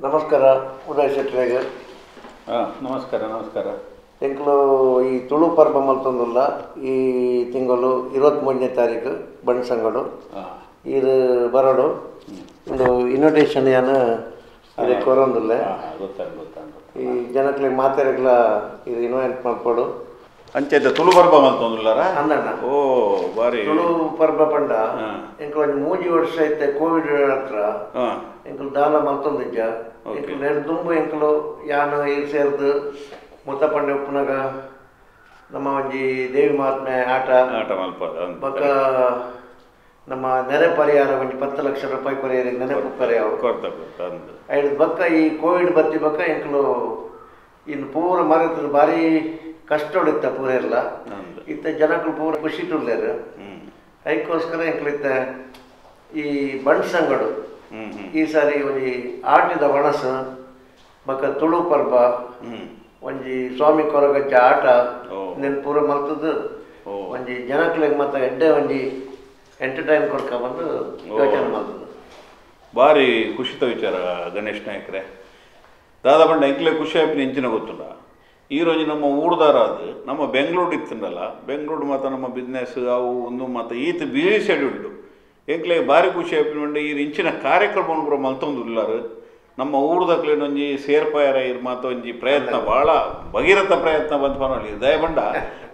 ನಮಸ್ಕಾರ ಉದಯ್ ಶೆಟ್ಟರೆಗೆ. ನಮಸ್ಕಾರ ನಮಸ್ಕಾರ. ಎಂಕ್ಲು ಈ ತುಳು ಪರ್ಬ ಮಲ್ತೊಂದುಲ್ಲ ಈ ತಿಂಗಳು 23ನೇ ತಾರೀಕು ಬಣ್ಸಂಗಡು ಇದು ಬರಡು ಒಂದು ಇನ್ವಿಟೇಷನ್ ಏನು ಅದಕ್ಕೆ ಕೊರೊಂದುಲ್ಲ. ಈ ಜನಕ್ಲಿಗೆ ಮಾತಾಡಗ್ಲ ಇದು ಇನ್ವೈಟ್ ಮಾಡ್ಕೊಡು. ಅಂಚೆ ತುಳು ಪರ್ಬ ಮಲ್ತೊಂದುಲ್ಲಾರ? ಅಂದಣ್ಣ. ಓ ಬಾರಿ ತುಳು ಪರ್ಬ ಪಂಡ ಎಂಕ್ಲು ಒಂಜಿ 3 ವರ್ಷ ಐತೆ ಕೋವಿಡ್ ಹತ್ರ ಎಂಕ್ಲು ದಾಲ ಮಲ್ತೊಂದಿಜ್ಜ. ಎಂಕ್ಲು ನೆಡ್ ದುಂಬು ಎಂಕ್ಲು ಯಾನು ಇದು ಸೇರ್ದು ಮುತ್ತಪಂಡೆ ಉಪ್ಪುನಾಗ ನಮ್ಮ ಒಂಜಿ ದೇವಿ ಮಹಾತ್ಮೆ ಆಟ ಆಟ ಮಲ್ಪದ ಬೊಕ್ಕ ನಮ್ಮ ನೆರೆ ಪರಿಹಾರ ಒಂಜಿ 10 ಲಕ್ಷ ರೂಪಾಯಿ ಕೊರಿಯರ್ ನೆನಪು ಪರಿಹಾರ ಐದು ಬೊಕ್ಕ ಈ ಕೋವಿಡ್ ಬತ್ತಿ ಬೊಕ್ಕ ಎಂಕ್ಲು ಇನ್ನು ಪೂರ ಮರೆತರು ಭಾರಿ ಕಷ್ಟ ಇತ್ತ ಪೂರ ಎಲ್ಲ ಇತ್ತ ಜನಗಳು ಪೂರ ಖುಷಿ ತುಳ್ಲೇರು. ಅದಕ್ಕೋಸ್ಕರ ಎಂಕ್ಲಿತ್ತ ಈ ಬಣ್ಸಂಗಡು ಈ ಸಾರಿ ಒಂಜಿ ಆಟದ ಒಣಸು ಬೊಕ್ಕ ತುಳು ಪರ್ಬ ಒಂಜಿ ಸ್ವಾಮಿ ಕೊರಗಜ್ಜ ಆಟ ನೆನ್ ಪೂರ ಮಲ್ತದ್ದು ಒಂಜಿ ಜನಕ್ಲೆಗ್ ಮತ್ತೆ ಎಡ್ಡೆ ಒಂಜಿ ಎಂಟರ್ಟೈನ್ ಕೊಡ್ಕ ಬಂದು ಯೋಚನೆ ಮಾಡ್ತದೆ. ಭಾರಿ ಖುಷಿತ ವಿಚಾರ ಗಣೇಶ್ ನಾಯಕ್ರೆ. ದಾದಾ ಬಂಡ ಎಂಕ್ಲೆ ಖುಷಿ ಆಯ್ತು ಎಂಚಿನ ಗೊತ್ತುಂಡ. ಈ ರೋಜು ನಮ್ಮ ಊರ್ದಾರ ಅದು ನಮ್ಮ ಬೆಂಗಳೂರು ಇತ್ತಂಡಲ್ಲ, ಬೆಂಗಳೂರು ಮತ್ತು ನಮ್ಮ ಬಿಸ್ನೆಸ್ ಅವು ಒಂದು ಮತ್ತು ಈತ ಬ್ಯುಸಿ ಶೆಡ್ಯೂಲ್ಡು ಎಂಕ್ಲೆ ಭಾರಿ ಖುಷಿ ಆಯ್ತು. ಈ ಇಂಚಿನ ಕಾರ್ಯಕ್ರಮ ಪೂರ ಮಲ್ತೊಂದುಲ್ಲಾರು ನಮ್ಮ ಊರ್ದಕ್ಲೇನೊಂಜಿ ಸೇರ್ಪಾಯರ ಇರ್ ಮಾತ ಒಂಜಿ ಪ್ರಯತ್ನ ಭಾಳ ಭಗೀರಥ ಪ್ರಯತ್ನ ಬಂದು ಪನೊಲಿ ದಯಬಂಡ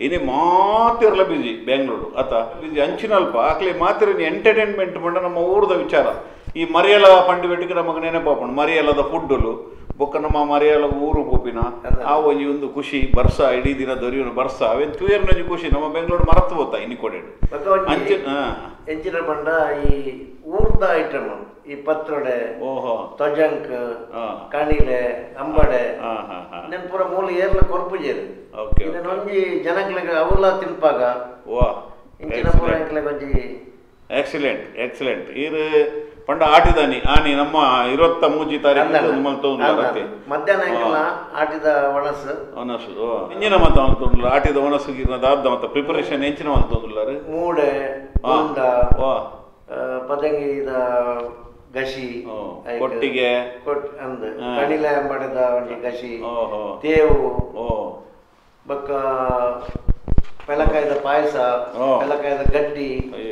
ಇನಿ ಮಾತಿರಲ ಬಿಜಿ ಬೆಂಗಳೂರು ಅತ ಬಿಜಿ ಅಂಚಿನಲ್ಪ ಆಕ್ಲೆ ಮಾತಿರ ಎಂಟರ್ಟೈನ್ಮೆಂಟ್ ಬಂಡ ನಮ್ಮ ಊರ್ದ ವಿಚಾರ. ಈ ಮರಿಯಲ ಪಂಡಿ ಬೆಟ್ಟಿಗೆ ನಮಗೆ ನೆನಪಾಪುಂಡು ಮರಿಯಲದ ಫುಡ್ಡುಲು ಬೊಕ್ಕ ನಮ್ಮ ಮರಿಯಲ ಊರು ಪೋಪಿನ ಆ ಒಂಜಿ ಒಂದು ಖುಷಿ ಬರ್ಸ ಇಡೀ ದಿನ ದೊರೆಯುವ ಬರ್ಸ ಅವೇನು ತೂಯರ್ನೊಂಜಿ ಖುಷಿ ನಮ್ಮ ಬೆಂಗಳೂರು ಮರತು ಹೋತ ಇನಿ ಕೊಡೇಡು ಅಂಚಿನ ಎಂಚಿನ ಬಂಡ ಈ ಊರ್ದ ಐಟಮ್ ಈ ಪತ್ರೊಡೆ, ಓಹೋ ತೊಜಂಕ್, ಕಣಿಲೆ, ಅಂಬಡೆ ನೆನ್ ಪೂರ ಮೂಲ ಏರ್ಲ ಕೊರ್ಪುಜೇರು. ಒಂಜಿ ಜನಕ್ಲೆಗ್ ಅವಲ ತಿನ್ಪಾಗ ವಾ ಇಂಚಿನ ಪೂರ ಎಂಕ್ಲೆಗ್ ಒಂಜಿ ಎಕ್ಸಲೆಂಟ್ ಎಕ್ಸಲೆಂಟ್. ಈರು ಪಂಡ ಆಟಿದಾನಿ ಆನಿ ನಮ್ಮ 23 ತಾರೀಕು ಮಲ್ತೊಂದು ಮಧ್ಯಾಹ್ನ ಎಂಕಲ್ನ ಆಟಿದ ಒಣಸು ಒಣಸು ಎಂಜಿನ ಮತ್ತ ಮಲ್ತೊಂದುಲ್ಲ ಆಟಿದ ಒಣಸು ಗಿರ್ನ ದಾದ ಮತ್ತ ಪ್ರಿಪರೇಷನ್ ಎಂಚಿನ ಮಲ್ತೊಂದುಲ್ಲಾರು? ಮೂಡೆ ಗುಂಡ ಪದಂಗಿದ ಗಸಿ ಕೊಟ್ಟಿಗೆ ಅಂದ್ ಕಣಿಲೆ ಅಂಬಡೆದ ಒಂಜಿ ಗಸಿ ತೇವು ಬೊಕ್ಕ ಪೆಲಕಾಯದ ಪಾಯಸ, ಪೆಲಕಾಯದ ಗಡ್ಡಿ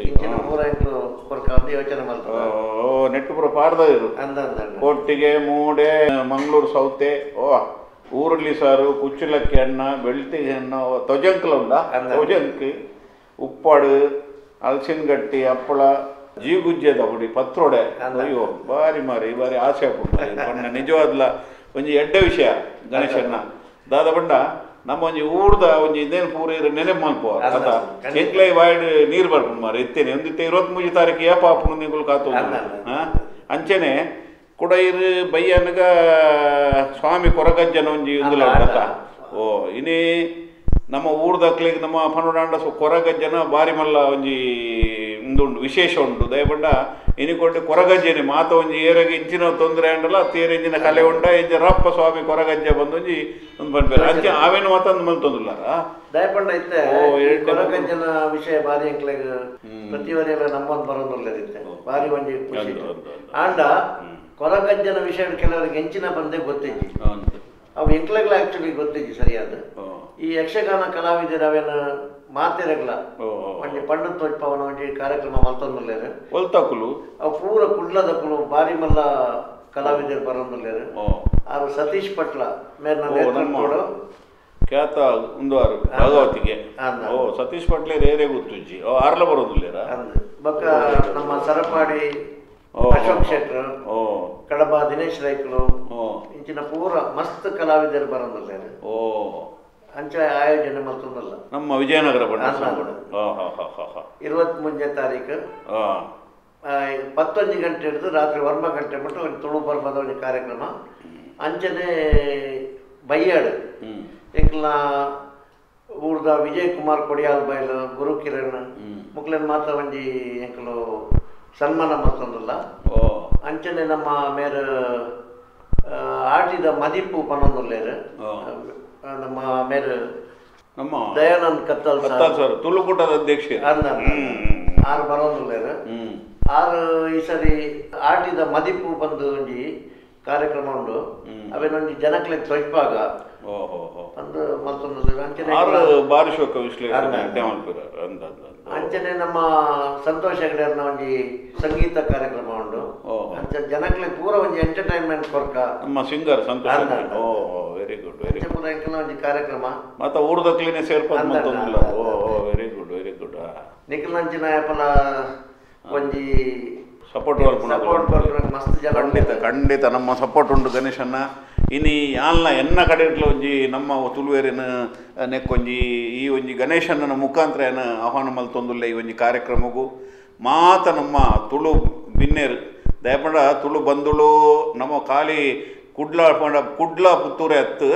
ಇಂಚಿನ ಪೂರ ಎಂಕ್ಲು ಕೊರ್ಕ ಯೋಚನೆ ಮಾಡ್ತಾರೆ. ನೆಟ್ಟು ಪೂರ ಪಾಡ್ದ ಇರು ಅಂದ ಕೊಟ್ಟಿಗೆ ಮೂಡೆ ಮಂಗಳೂರು ಸೌತೆ ಓ ಊರುಳ್ಳಿ ಸಾರು ಕುಚ್ಚಲಕ್ಕಿ ಅಣ್ಣ ಬೆಳ್ತಿಗೆ ಅಣ್ಣ ತೊಜಂಕ್ಲ ಉಂಡ ತೊಜಂಕ್ ಉಪ್ಪಾಡು ಹಲಸಿನಗಟ್ಟಿ ಹಪ್ಪಳ ಜೀಗುಜ್ಜೆದ ಹುಡಿ ಪತ್ರೊಡೆ. ಅಯ್ಯೋ ಬಾರಿ ಮಾರಿ ಬಾರಿ ಆಸೆ ಆಪುಂಡು ನಿಜವಾದ್ಲ ಒಂಜಿ ಎಡ್ಡೆ ವಿಷಯ ಗಣೇಶಣ್ಣ. ದಾದ ಬಂಡ ನಮ್ಮ ಒಂಜಿ ಊರ್ದ ಒಂಜಿ ಇದೇನು ಪೂರ ಇರು ನೆನಪು ಮಲ್ಪುವ ಅತ ಎಂಕ್ಲೈ ವಾಯ್ಡ್ ನೀರು ಬರ್ಪುಂಡು ಮಾರಿ ಇತ್ತೇನೆ ಒಂದಿತ್ತೆ 23 ತಾರೀಕು ಏಪ ಆಪುಂಡು ನಿಂಗುಲು ಕಾತು. ಅಂಚೆನೆ ಕುಡ ಇರು ಬಯ್ಯನಗ ಸ್ವಾಮಿ ಕೊರಗಜ್ಜನ ಒಂಜಿ ಉಂದುಲ ಉಂಡತ. ಓ ಇನಿ ನಮ್ಮ ಊರ್ದಕ್ಲಿಗೆ ನಮ್ಮ ಪನುಡಾಂಡ ಸೊ ಕೊರಗಜ್ಜನ ಬಾರಿ ಮಲ್ಲ ಒಂಜಿ ಉಂದುಂಡು ವಿಶೇಷ ಉಂಟು. ದಯಪಂಡ ಇನಿ ಕೊಟ್ಟು ಕೊರಗಜ್ಜನೆ ಮಾತ ಒಂಜಿ ಏರಗೆ ಇಂಚಿನ ತೊಂದರೆ ಅಂಡಲ್ಲ ತೇರೆ ಇಂಚಿನ ಕಲೆ ಉಂಡ ಇಂಚ ರಪ್ಪ ಸ್ವಾಮಿ ಕೊರಗಜ್ಜ ಬಂದೊಂಜಿ ಒಂದು ಪನ್ಪೇರು ಅಂಚೆ ಆವೇನು ಮಾತ ಅಂದ್ ಮಲ್ತೊಂದುಲ್ಲಾರ ದಯಪಂಡ ಇತ್ತೆ ಕೊರಗಜ್ಜನ ವಿಷಯ ಬಾರಿ ಎಂಕ್ಲೆಗ್ ಪ್ರತಿ ವರಿಯಲ ನಮ್ಮೊಂದು ಬರೋದುಲ್ಲದಿತ್ತೆ ಬಾರಿ ಒಂಜಿ ಖುಷಿ. ಆಂಡ ಕೊರಗಜ್ಜನ ವಿಷಯ ಕೆಲವರಿಗೆ ಎಂಚಿನ ಬಂದೇ ಗೊತ್ತಿಜ್ಜಿ, ಅವು ಎಂಕ್ಲೆಗ್ಲ ಆಕ್ಚುಲಿ ಗೊತ್ತಿಜ್ಜಿ ಸರಿಯಾದ. ಈ ಯಕ್ಷಗಾನ ಕಲಾವಿದರ ಅವೇನ ಮಾತೆರಗ್ಲ ಒಂಜಿ ಪಂಡ ತೋಜ್ಪವನ ಒಂಜಿ ಕಾರ್ಯಕ್ರಮ ಮಲ್ತೊಂದುಲ್ಲೇರು ಒಲ್ತಕುಲು ಅವು ಪೂರ ಕುಡ್ಲದಕುಲು ಬಾರಿ ಮಲ್ಲ ಕಲಾವಿದರು ಬರೋದುಲ್ಲೇರು. ಆರು ಸತೀಶ್ ಪಟ್ಲ ಮೇರ್ನ ನೇತೃತ್ವಡು ಖ್ಯಾತ ಉಂದುವಾರು ಭಾಗವತಿಗೆ. ಓ ಸತೀಶ್ ಪಟ್ಲೆ ರೇರೆ ಗೊತ್ತುಜ್ಜಿ ಆರ್ಲ ಬರೋದುಲ್ಲೇರ. ಬೊಕ್ಕ ನಮ್ಮ ಸರಪಾಡಿ ಅಶೋಕ್ ಶೆಟ್ರು, ಕಡಬ ದಿನೇಶ್ ರೈಕುಲು ಇಂಚಿನ ಪೂರ ಮಸ್ತ್ ಕಲಾವಿದರು ಬರೋದುಲ್ಲೇರು. ಓ ಅಂಚ ಆಯೋಜನೆ ಮಲ್ತೊಂದುಲ್ಲ ನಮ್ಮ ವಿಜಯನಗರ ಬಣ್ಣ 23ನೇ ತಾರೀಕು 11 ಗಂಟೆ ಹಿಡಿದು ರಾತ್ರಿ 9 ಗಂಟೆ ಮಟ್ಟ ಒಂದು ತುಳು ಪರ್ಬದ ಒಂದು ಕಾರ್ಯಕ್ರಮ. ಅಂಚನೆ ಬಯ್ಯಾಡು ಎಂಕ್ಲ ಊರ್ದ ವಿಜಯ್ ಕುಮಾರ್ ಕೊಡಿಯಾಲ್ ಬೈಲು ಗುರು ಕಿರಣ್ ಮುಕ್ಲೆನ್ ಮಾತ್ರ ಒಂಜಿ ಎಂಕ್ಲು ಸನ್ಮಾನ ಮಲ್ತೊಂದುಲ್ಲ. ಅಂಚನೆ ನಮ್ಮ ಮೇರು ಆಟಿದ ಮದಿಪು ಪನ್ನೊಂದುಲ್ಲೇರು ನಮ್ಮ ಮೇರು ನಮ್ಮ ದಯಾನಂದ್ ಕತ್ತಲ್ ಸರ್ ತುಳುಕೂಟದ ಅಧ್ಯಕ್ಷ ಆರು ಬರೋದುಲ್ಲೇರು. ಆರು ಈ ಸರಿ ಆಟಿದ ಮದಿಪು ಬಂದು ಒಂಜಿ ಕಾರ್ಯಕ್ರಮ ಉಂಡು ಅವೇನೊಂಜಿ ಜನಕ್ಲೆಗ್ ತೊಜ್ಪಾಗ ಅಂದ್ ಮಲ್ತೊಂದು ಅಂಚನೆ ಬಾರಿ ಶೋಕ ವಿಶ್ಲೇಷಣೆ ಅಂಚನೆ ನಮ್ಮ ಸಂತೋಷ್ ಹೆಗಡೆಯರ್ನ ಒಂಜಿ ಸಂಗೀತ ಕಾರ್ಯಕ್ರಮ ಉಂಡು ಅಂಚ ಜನಕ್ಲೆಗ್ ಪೂರ ಒಂಜಿ ಎಂಟರ್ಟೈನ್ಮೆಂಟ್ ಕೊರ್ಕ ನಮ್ಮ singer Santosh very good very good ಪೂರ ಎಂಕಲ್ನ ಒಂಜಿ ಕಾರ್ಯಕ್ರಮ ಮತ್ತೆ ಊರ್ದಕ್ಲೆನೆ ಸೇರ್ಪದ್ ಮಲ್ತೊಂದುಲ್ಲ very good very good ನಿಕಲ್ನಂಚಿನ ಏಪಲ ಒಂಜಿ ಸಪೋರ್ಟ್ ಸಪೋರ್ಟ್ ಮಸ್ತ್ ಜನ ಖಂಡಿತ ಖಂಡಿತ ನಮ್ಮ ಸಪೋರ್ಟ್ ಉಂಡು ಗಣೇಶನ್ನ ಇನಿ ಯಾನ್ಲ ಎನ್ನ ಕಡೆ ಒಂಜಿ ನಮ್ಮ ತುಳುವೇರಿನ ನೆಕ್ಕೊಂಜಿ ಈ ಒಂಜಿ ಗಣೇಶನ ಮುಖಾಂತರ ಏನ ಆಹ್ವಾನ ಮಲ್ತೊಂದುಲ್ಲ ಈ ಒಂಜಿ ಕಾರ್ಯಕ್ರಮಗೂ ಮಾತ ನಮ್ಮ ತುಳು ಬಿನ್ನೇರು ದಯಪಂಡ ತುಳು ಬಂಧುಳು ನಮ್ಮ ಖಾಲಿ ಕುಡ್ಲ ಪಂಡ ಕುಡ್ಲ ಪುತ್ತೂರೆ ಅತ್ತು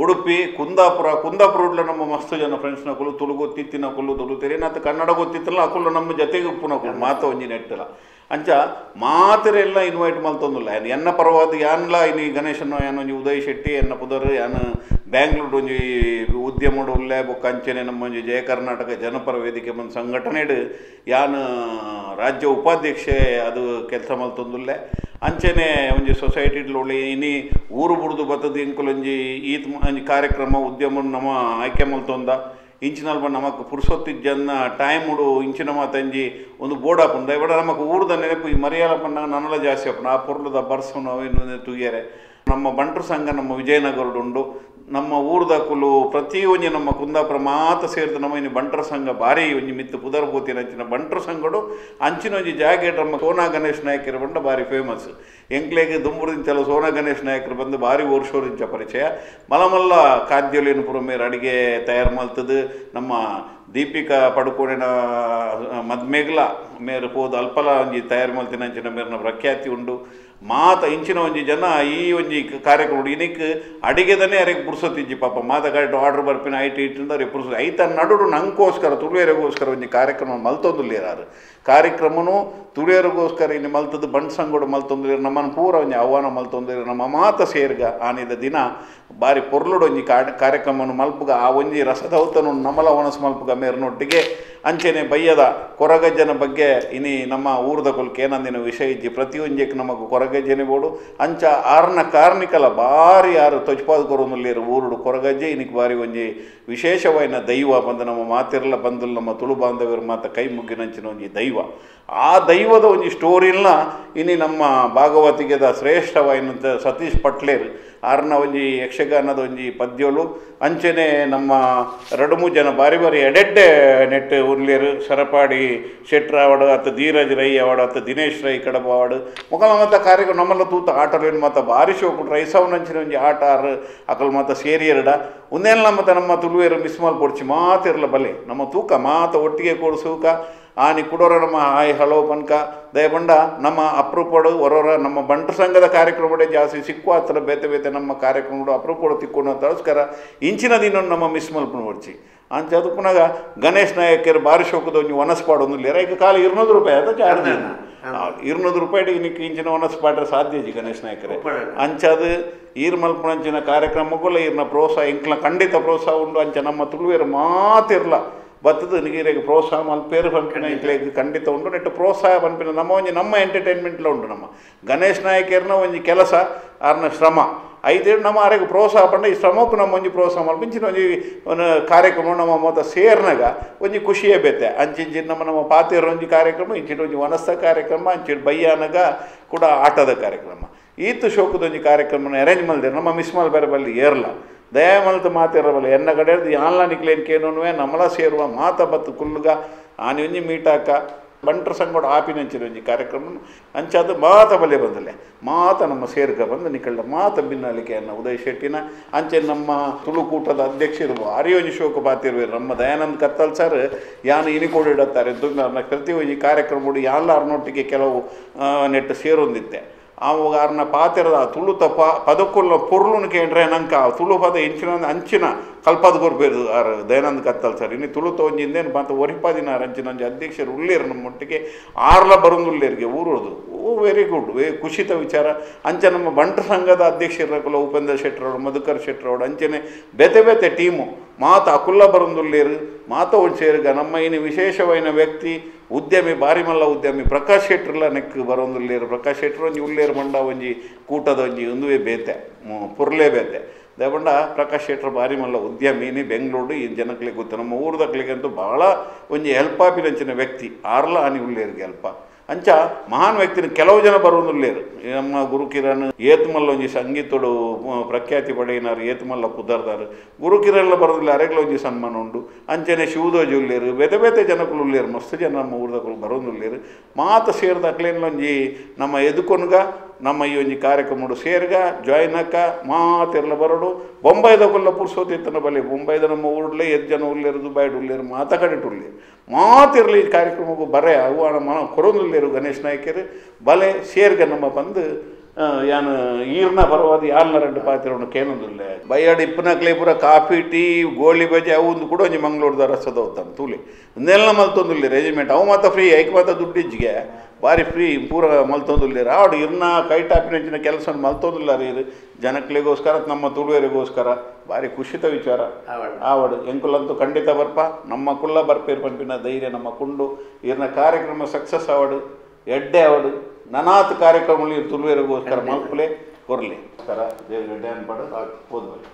ಉಡುಪಿ ಕುಂದಾಪುರ ಕುಂದಾಪುರ ಉಡ್ಲ ನಮ್ಮ ಮಸ್ತ್ ಜನ ಫ್ರೆಂಡ್ಸ್ನಕುಲು ತುಳು ಗೊತ್ತಿತ್ತಿನಕುಲು ತುಳು ತೆರಿನತ್ತು ಕನ್ನಡ ಗೊತ್ತಿತ್ತಲ್ಲ ಅಕುಲು ನಮ್ಮ ಜೊತೆಗೆ ಉಪ್ಪುನಕುಲು ಮಾತ ಒಂಜಿ ನೆಟ್ಟಲ ಅಂಚ ಮಾತೆರೆಲ್ಲ ಇನ್ವೈಟ್ ಮಲ್ತೊಂದುಲ್ಲ ಎನ್ನ ಪರವಾದ ಯಾನ್ಲ ಇನಿ ಗಣೇಶನ ಯಾನ್ ಒಂಜಿ ಉದಯ್ ಶೆಟ್ಟಿ ಎನ್ನ ಪುದರ್ ಯಾನ್ ಬ್ಯಾಂಗ್ಳೂರು ಒಂಜಿ ಉದ್ಯಮಡು ಉಲ್ಲೆ ಬೊಕ್ಕ ಅಂಚನೆ ನಮ್ಮ ಒಂಜಿ ಜಯ ಕರ್ನಾಟಕ ಜನಪರ ವೇದಿಕೆ ಬಂದು ಸಂಘಟನೆಡು ಯಾನ್ ರಾಜ್ಯ ಉಪಾಧ್ಯಕ್ಷೆ ಅದು ಕೆಲಸ ಮಲ್ತೊಂದುಲ್ಲೆ ಅಂಚನೆ ಒಂಜಿ ಸೊಸೈಟಿಡ್ಲೊಳ್ಳೆ ಇನಿ ಊರು ಬುಡ್ದು ಬತ್ತದ ಇಂಕುಲೊಂಜಿ ಈತ್ ಒಂಜಿ ಕಾರ್ಯಕ್ರಮ ಉದ್ಯಮ ನಮ್ಮ ಆಯ್ಕೆ ಮಲ್ತೊಂದ ಇಂಚಿನಲ್ಪ ನಮಕ್ ಪುರ್ಸೊತ್ತಿಜ್ಜನ್ನ ಟೈಮ್ ಉಡು ಇಂಚಿನ ಮಾತಂಜಿ ಒಂದು ಬೋರ್ಡ್ ಹಾಪುಂಡು ದಯವಿಡ ನಮಕ್ ಊರ್ದ ನೆನಪು ಈ ಮರಿಯಾಲ ಪಂಡ ನನಲ ಜಾಸ್ತಿ ಆಪುಂಡು ಆ ಪೊರ್ಲುದ ಬರ್ಸು ಅವೇನು ತೂಯರೆ ನಮ್ಮ ಬಂಟ್ರು ಸಂಘ ನಮ್ಮ ವಿಜಯನಗರಡು ಉಂಡು ನಮ್ಮ ಊರ್ದಕುಲು ಪ್ರತಿ ಒಂಜಿ ನಮ್ಮ ಕುಂದಾಪುರ ಮಾತ ಸೇರಿದ ನಮ್ಮ ಇನ್ನು ಬಂಟರ ಸಂಘ ಭಾರಿ ಒಂಜಿ ಮಿತ್ತು ಪುದರ್ ಪೋತಿನ ಅಂಚಿನ ಬಂಟರ ಸಂಘಡು ಅಂಚಿನ ಒಂಜಿ ಜಾಗೆಟ್ ನಮ್ಮ ಸೋನಾ ಗಣೇಶ್ ನಾಯಕರು ಬಂಡ ಭಾರಿ ಫೇಮಸ್ ಎಂಕ್ಲೆಗ್ ದುಂಬುರಿಂಚಲ ಸೋನಾ ಗಣೇಶ್ ನಾಯಕರು ಬಂದು ಭಾರಿ ವರ್ಷೋರಿಂಚ ಪರಿಚಯ ಮಲಮಲ್ಲ ಖಾದ್ಯಲೇನು ಪೂರ ಮೇರ್ ಅಡಿಗೆ ತಯಾರು ಮಲ್ತದು ನಮ್ಮ ದೀಪಿಕಾ ಪಡುಕೋಣಿನ ಮದ್ಮೇಗ್ಲ ಮೇರು ಪೋದು ಅಲ್ಪಲ ಒಂಜಿ ತಯಾರು ಮಲ್ತಿನ ಅಂಚಿನ ಮೇರಿನ ಪ್ರಖ್ಯಾತಿ ಉಂಡು ಮಾತ ಇಂಚಿನ ಒಂಜಿ ಜನ ಈ ಒಂಜಿ ಕಾರ್ಯಕ್ರಮ ಇನಿಕ್ ಅಡಿಗೆದನೇ ಅರೆಗೆ ಪುರ್ಸೊತ್ತಿಜ್ಜಿ ಪಾಪ ಮಾತ ಕರೆಕ್ಟ್ ಆರ್ಡರ್ ಬರ್ಪಿನ ಐಟ್ ಇಟ್ಟಿಂದ ಅವ್ರಿಗೆ ಪುರ್ಸೊತ್ತು ಐತ ನಡುಡು ನಂಗೋಸ್ಕರ ತುಳುವೆರೆಗೋಸ್ಕರ ಒಂಜಿ ಕಾರ್ಯಕ್ರಮ ಮಲ್ತೊಂದುಲ್ಲೇರಾರು ಕಾರ್ಯಕ್ರಮನು ತುಳುವೆರೆಗೋಸ್ಕರ ಇನ್ನು ಮಲ್ತದ್ದು ಬಂಟ್ ಸಂಗೋಡು ಮಲ್ತೊಂದುಲ್ಲೇರು ನಮ್ಮನ್ನು ಪೂರ ಒಂಜಿ ಆಹ್ವಾನ ಮಲ್ತೊಂದುಲ್ಲೇರು ನಮ್ಮ ಮಾತ ಸೇರ್ಗ ಆನಿದ ದಿನ ಬಾರಿ ಪೊರ್ಲುಡು ಒಂಜಿ ಕಾರ್ಯಕ್ರಮನು ಮಲ್ಪುಗ ಆ ಒಂಜಿ ರಸದೌತನು ನಮಲ ಒಣಸು ಮಲ್ಪುಗ ಮೇರ್ನೊಟ್ಟಿಗೆ ಅಂಚೆನೆ ಬಯ್ಯದ ಕೊರಗಜ್ಜನ ಬಗ್ಗೆ ಇನಿ ನಮ್ಮ ಊರ್ದ ಕೊಲ್ಕೆ ಏನಂದಿನ ವಿಷಯ ಇಜ್ಜಿ ಪ್ರತಿಯೊಂಜಕ್ಕೆ ನಮಗ್ ಕೊರಗಜ್ಜನೆ ಬೋಡು ಅಂಚ ಆರ್ನ ಕಾರ್ಣಿಕಲ ಬಾರಿ ಆರು ತೊಜ್ಪಾದ ಕೊರೊಂದುಲ್ಲೇರು ಊರುಡು ಕೊರಗಜ್ಜೆ ಇನಿಕ್ ಬಾರಿ ಒಂಜಿ ವಿಶೇಷವಾಯಿನ ದೈವ ಬಂದು ನಮ್ಮ ಮಾತಿರಲ ಬಂದುಲ್ ನಮ್ಮ ತುಳು ಬಾಂಧವ್ಯರು ಮಾತ ಕೈ ಮುಗ್ಗಿನಂಚಿನ ಒಂಜಿ ದೈವ ಆ ದೈವದ ಒಂಜಿ ಸ್ಟೋರಿನ ಇನಿ ನಮ್ಮ ಭಾಗವತಿಗೆದ ಶ್ರೇಷ್ಠವಾಯಿನಂತ ಸತೀಶ್ ಪಟ್ಲೇರ್ ಆರ್ನ ಒಂಜಿ ಯಕ್ಷಗಾನದ ಒಂಜಿ ಪದ್ಯಲು ಅಂಚೆನೆ ನಮ್ಮ ರಡುಮು ಜನ ಬಾರಿ ಬಾರಿ ಎಡೆಡ್ಡೆ ನೆಟ್ ಉರ್ಲೇರು ಸರಪಾಡಿ ಶೆಟ್ರಾವಡು ಅತ್ತ ಧೀರಜ್ ರೈ ಅವಾಡು ಅತ್ತ ದಿನೇಶ್ ರೈ ಕಡಬ ಅವಾಡು ಮೊಕಲ ಮತ್ತು ಕಾರ್ಯಕ್ರಮ ನಮ್ಮಲ್ಲ ತೂತ ಆಟಲೇನು ಮಾತ ಭಾರಿ ಶೋಕು ರೈಸವನಂಚಿನ ಒಂಜಿ ಆಟ ಆರು ಅಕಲ್ ಮಾತ ಸೇರಿಯರಡ ಒಂದೇನ ಮತ್ತು ನಮ್ಮ ತುಳುವೇರು ಮಿಸ್ ಮಲ್ಪೊಡ್ಚಿ ಮಾತಿರಲ ಬಲೆ ನಮ್ಮ ತೂಕ ಮಾತ ಒಟ್ಟಿಗೆ ಕೂಡಿಸೂಕ ಆನಿ ಕುಡೋರ ನಮ್ಮ ಹಾಯ್ ಹಲೋ ಪನ್ಕ ದಯಬಂಡ ನಮ್ಮ ಅಪ್ರೂಪಡು ಹೊರೋರ ನಮ್ಮ ಬಂಟ್ರ ಸಂಘದ ಕಾರ್ಯಕ್ರಮಡೆ ಜಾಸ್ತಿ ಸಿಕ್ಕುವ ಹತ್ರ ಬೇತೆ ಬೇತೆ ನಮ್ಮ ಕಾರ್ಯಕ್ರಮಡು ಅಪ್ರೂಪಡು ತಿಕ್ಕೊಂಡು ತಳಸ್ಕರ ಇಂಚಿನ ದಿನ ನಮ್ಮ ಮಿಸ್ ಮಲ್ಪುನ ಬರ್ಚಿ ಅಂಚ ಅದು ಪುನಗ ಗಣೇಶ್ ನಾಯಕರು ಬಾರಿ ಶೋಕದ ಒಂಜಿ ವನಸ್ಪಾಡು ಒಂದು ಈಗ ಖಾಲಿ 200 ರೂಪಾಯಿ ಅದ ಚಾರ್ಜ್ 200 ರೂಪಾಯಿ ಇನ್ನಕ್ಕೆ ಇಂಚಿನ ವನಸ್ಪಾಟ್ರೆ ಸಾಧ್ಯ ಇಜ್ಜಿ ಗಣೇಶ್ ನಾಯಕರೇ ಅಂಚಾದ ಈರ್ ಮಲ್ಪುನಂಚಿನ ಕಾರ್ಯಕ್ರಮಕ್ಕೂ ಈರ್ನ ಪ್ರೋತ್ಸಾಹ ಇಂಕ್ಲ ಖಂಡಿತ ಪ್ರೋತ್ಸಾಹ ಉಂಡು ಅಂಚ ನಮ್ಮ ತುಳುವೇರು ಮಾತಿರ್ಲ ಬತ್ತದ ನೀರಿಗೆ ಪ್ರೋತ್ಸಾಹ ಮಲ್ಪೇರು ಪನ್ಪಿನ ಇಂಕ್ಲೆಗ್ ಖಂಡಿತ ಉಂಡು ನೆಟ್ಟು ಪ್ರೋತ್ಸಾಹ ಪನ್ಪಿನ ನಮ್ಮ ಒಂಜಿ ನಮ್ಮ ಎಂಟರ್ಟೈನ್ಮೆಂಟ್ಲ ಉಂಡು ನಮ್ಮ ಗಣೇಶ್ ನಾಯಕರ್ನ ಒಂಜಿ ಕೆಲಸ ಆರ್ನ ಶ್ರಮ ಐತೇಳು ನಮ್ಮ ಆರೆಗೆ ಪ್ರೋತ್ಸಾಹ ಪಂಡ ಈ ಶ್ರಮಕ್ಕೂ ನಮ್ಮ ಒಂಜಿ ಪ್ರೋತ್ಸಾಹ ಮಲ್ಪ ಇಂಚಿನ ಒಂಜಿ ಕಾರ್ಯಕ್ರಮ ನಮ್ಮ ಮೊತ್ತ ಸೇರ್ನಾಗ ಒಂಜಿ ಖುಷಿಯೇ ಬೇತೆ ಅಂಚಿಂಚಿನ ನಮ್ಮ ನಮ್ಮ ಪಾತಿರ ಒಂಜಿ ಕಾರ್ಯಕ್ರಮ ಇಂಚಿನ ಒಂಜಿ ವನಸ್ತ ಕಾರ್ಯಕ್ರಮ ಅಂಚಿನ ಬಯ್ಯಾನಗ ಕೂಡ ಆಟದ ಕಾರ್ಯಕ್ರಮ ಈತ ಶೋಕದ ಒಂಜಿ ಕಾರ್ಯಕ್ರಮನ ಅರೇಂಜ್ ಮಲ್ದಿರ ನಮ್ಮ ಮಿಸ್ ಮಲ್ ಬೇರೆ ಬಲ್ಲಿ ಏರ್ಲ ದಯಮಲ್ತ ಮಾತಿರಬಲ್ಲ ಎನ್ನ ಕಡೆ ಯಾನ್ಲ ನಿಕ್ಲೇನ್ ಕೇನೋನುವೆ ನಮ್ಮಲ ಸೇರುವ ಮಾತ ಬತ್ತು ಕುಲ್ಲುಗ ಆನಿ ಒಂಜಿ ಮೀಟಾಕ ಬಂಟ್ರ ಸಂಗೋಡ ಆಪಿನಂಚಿನ ಒಂಜಿ ಕಾರ್ಯಕ್ರಮ ಅಂಚಾದ ಮಾತ ಬಲ್ಲೆ ಬಂದಲೆ ಮಾತ ನಮ್ಮ ಸೇರ್ಕ ಬಂದು ನಿಕಳ್ಳ ಮಾತ ಬಿನ್ನಲಿಕೆಯನ್ನು ಉದಯ್ ಶೆಟ್ಟಿನ ಅಂಚೆ ನಮ್ಮ ತುಳುಕೂಟದ ಅಧ್ಯಕ್ಷರು ಭಾರಿ ಒಂಜಿ ಶೋಕ ಬಾತಿರುವೆ ನಮ್ಮ ದಯಾನಂದ್ ಕತ್ತಲ್ ಸರ್ ಯಾನು ಇನಿಕೊಡಿಡುತ್ತಾರೆ ಪ್ರತಿ ಒಂಜಿ ಕಾರ್ಯಕ್ರಮ ಯಾನ್ಲಾರ್ನೊಟ್ಟಿಗೆ ಕೆಲವು ನೆಟ್ಟು ಸೇರೊಂದಿತ್ತೆ ಆವಾಗ ಆರ್ನ ಪಾತಿರದ ತುಳುತ ಪದಕ್ಕುಲ್ಲ ಪೊರ್ಲುನು ಕೇಂಡ್ರೆ ನಂಕ ತುಳು ಪದ ಇಂಚಿನ ಅಂಚಿನ ಕಲ್ಪಾದ ಕೊರ್ಪೇರು ಆರ್ ದಯಾನಂದ ಕತ್ತಲ್ ಸರ್ ಇನ್ನು ತುಳುತ ಒಂಜಿ ಇಂದೇನು ಮಾತ ಒರಿಪಾದಿನ ಅಂಚಿನ ಒಂಜಿ ಅಧ್ಯಕ್ಷರು ಉಳ್ಳೇರು ನಮ್ಮೊಟ್ಟಿಗೆ ಆರ್ಲ ಬರೊಂದು ಉಳ್ಳೇರಿಗೆ ಊರದು ಓ ವೆರಿ ಗುಡ್ ವೇ ಖುಷಿತ ವಿಚಾರ. ಅಂಚೆ ನಮ್ಮ ಬಂಟರ ಸಂಘದ ಅಧ್ಯಕ್ಷರಕುಲ ಉಪೇಂದ್ರ ಶೆಟ್ಟರವರು ಮಧುಕರ್ ಶೆಟ್ಟರವರು ಅಂಚೆನೆ ಬೇತೆ ಬೇತೆ ಟೀಮು ಮಾತ ಅಕುಲ್ಲ ಬರೊಂದುಲ್ಲೇರು ಮಾತ ಒಂದು ಸೇರುಗ ನಮ್ಮ ಇನ್ನು ವಿಶೇಷವಾಯಿನ ವ್ಯಕ್ತಿ ಉದ್ಯಮಿ ಬಾರಿಮಲ್ಲ ಉದ್ಯಮಿ ಪ್ರಕಾಶ್ ಶೆಟ್ಟರ್ಲ ನೆಕ್ ಬರೊಂದುಲ್ಲೇರು. ಪ್ರಕಾಶ್ ಶೆಟ್ಟರು ಒಂಜಿ ಉಳ್ಳೇರು ಮಂಡ ಒಂಜಿ ಕೂಟದ ಒಂಜಿ ಒಂದುವೇ ಬೇತೆ ಪೊರ್ಲೇ ಬೇತೆ ದೇವಂಡ ಪ್ರಕಾಶ್ ಶೆಟ್ಟರ್ ಬಾರಿಮಲ್ಲ ಉದ್ಯಮಿನಿ ಬೆಂಗಳೂರು ಈ ಜನಕ್ಲಿಗೆ ಗೊತ್ತು ನಮ್ಮ ಊರದಕ್ಲಿಗಂತೂ ಭಾಳ ಒಂಜಿ ಹೆಲ್ಪ್ ಆಪಿನಂಚಿನ ವ್ಯಕ್ತಿ ಆರ್ಲ ಆನಿ ಉಳ್ಳೇರಿಗೆ ಹೆಲ್ಪ ಅಂಚ ಮಹಾನ್ ವ್ಯಕ್ತಿನ ಕೆಲವು ಜನ ಬರೋದುಲ್ಲೇರು. ನಮ್ಮ ಗುರುಕಿರಣ್ ಏತ್ಮಲ್ಲ ಒಂಜಿ ಸಂಗೀತಡು ಪ್ರಖ್ಯಾತಿ ಪಡೆಯಿನಾರು ಏತ್ಮಲ್ಲ ಪುದರ್ದಾರು ಗುರುಕಿರಣ್ಲ ಬರೋದಿಲ್ಲ ಅರೆಗ್ಲ ಒಂಜಿ ಸನ್ಮಾನ ಉಂಡು. ಅಂಚನೆ ಶಿವದೋಜಿ ಉಳ್ಳೇರು ಬೇತೆ ಬೇತೆ ಜನಕುಲು ಉಳ್ಳೇರು ಮಸ್ತ್ ಜನ ನಮ್ಮ ಊರದಕ್ಕಲು ಬರೋದುಲ್ಲೇರು ಮಾತ ಸೇರ್ದ ಅಕ್ಲೇನ್ಲ ಒಂಜಿ ನಮ್ಮ ಎದುಕೊನ್ಗ ನಮ್ಮ ಈ ಒಂಜಿ ಕಾರ್ಯಕ್ರಮಡು ಸೇರ್ಗ ಜಾಯಿನ್ ಅಕ್ಕ ಮಾತೆರ್ಲ ಬರೋಡು ಬೊಂಬೈದ ಕುಲ್ಲ ಪುರ್ಸೋತಿತ್ತನ ಬಲೆ ಬೊಂಬೈದ ನಮ್ಮ ಊರ್ಲೆ ಎದ್ದು ಜನ ಉಳ್ಳೇರು ದುಬೈಡ್ ಉಳ್ಳೇರು ಮಾತ ಕಡೆಟ್ ಉಳ್ಳೇರು ಮಾತಿರಲಿ ಈ ಕಾರ್ಯಕ್ರಮಕ್ಕೂ ಬರೆ ಅವು ಮನ ಕೊರೊಂದುಲ್ಲೇರು ಗಣೇಶ್ ನಾಯ್ಕರು ಬಲೆ ಸೇರ್ಗ ನಮ್ಮ ಬಂದು ಯಾನು ಈರ್ನ ಬರುವಾದ ಯಾಲ್ನ ರೆಡ್ಡು ಪಾತಿರೋಣ ಕೇನೊಂದುಲ್ಲೆ ಬೈಯಾಡು ಇಪ್ಪನಕ್ಲೆ ಪೂರ ಕಾಫಿ ಟೀ ಗೋಳಿ ಬಜೆ ಅವು ಒಂದು ಕೂಡ ಒಂಜಿ ಮಂಗಳೂರ್ದ ರಸದ ಹೋಗ್ತಾನೆ ತೂಲಿ ಒಂದೆಲ್ಲ ಮಲ್ತೊಂದುಲ್ಲೆ ರೆಜಿಮೆಂಟ್ ಅವು ಮಾತ ಫ್ರೀ ಐಕ್ ಮಾತ ದುಡ್ಡಿಜ್ಜಿಗೆ ಭಾರಿ ಫ್ರೀ ಪೂರ ಮಲ್ತೊಂದುಲ್ಲೇರು ಆಡು ಇರ್ನ ಕೈ ಟಾಪಿನ ಕೆಲಸ ಮಲ್ತೊಂದುಲ್ಲ ಇರು ಜನಕ್ಲಿಗೋಸ್ಕರ ನಮ್ಮ ತುಳುವೆರಿಗೋಸ್ಕರ ಭಾರಿ ಖುಷಿತ ವಿಚಾರ ಆವಡು ಎಂಕುಲಂತೂ ಖಂಡಿತ ಬರ್ಪ ನಮ್ಮ ಕುಲ್ಲ ಬರ್ಪೇರು ಪಂಪಿನ ಧೈರ್ಯ ನಮ್ಮ ಕುಂಡು ಇರ್ನ ಕಾರ್ಯಕ್ರಮ ಸಕ್ಸಸ್ ಆವಡು ಎಡ್ಡೆ ಆವಡು ನನಾತ್ ಕಾರ್ಯಕ್ರಮಗಳು ತುಳುವೆರಿಗೋಸ್ಕರ ಮಲ್ಪಲೆ ಕೊರ್ಲಿ ನಮಸ್ಕಾರ ದೇವರ ಎಡ್ಡೆ ಅನ್ಪಾಡು ಹೋದ್ಬಲ್ಲಿ.